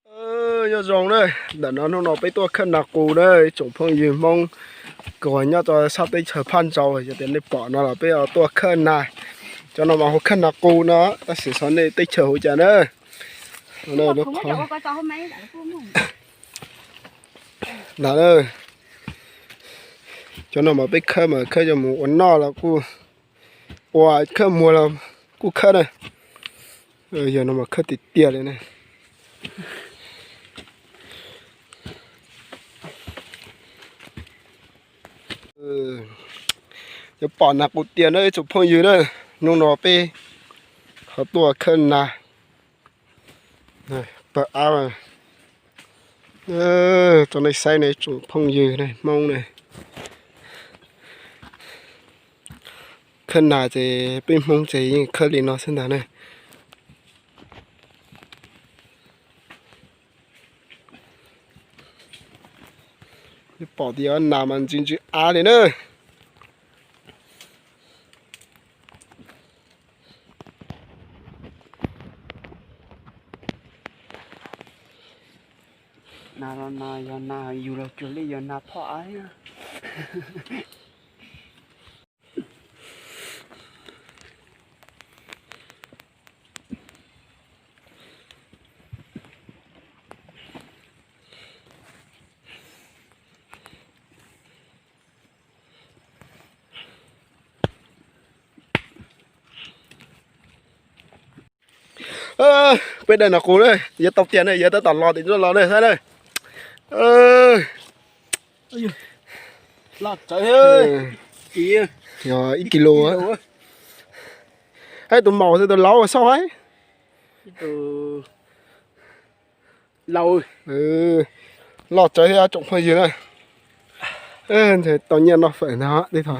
Nyob zoo na, ntawm no hnub no peb tuaj khawb nas qus na, ib tsoom phooj ywg Hmoob uas nyob rau sab teb chaws Phaj Ntsaus, yog tias nej pom no los peb tuaj khawb nas. Cov no mas hu khawb nas qus no, tab sis xyov nej teb chaws hu cas na. Nas, cov no mas peb khawb mas khawb coj mus ua noj los kuj, ua khawb muag los kuj khawb na. Yog no mas khawb tiag tiag li na. Yuav pom nas qus tiag na ib tsoom phooj ywg na. Hnub no peb ho tuaj khawb nas. Pawg ab, rau nej saib ne ib tsoom phooj ywg Hmoob na. Khawb nas ces peb Hmoob ces yeej khawb li no xwb ntag na. Pom tias nas mas ntsws ntsws av li na. Nas los nas yog nas yus los cuag li yog nas phoj av thiab. Peb daws nas qus na, yuav tau tiag ne, yuav tab tom los tim no los ne, saib na. Yog ib kis lus. Hais tus maum xwb tus laus xauj hais. Loj tsawv thiab tsoom phooj ywg na. Ntshe tau nyiaj noj fawm ntag tib tho.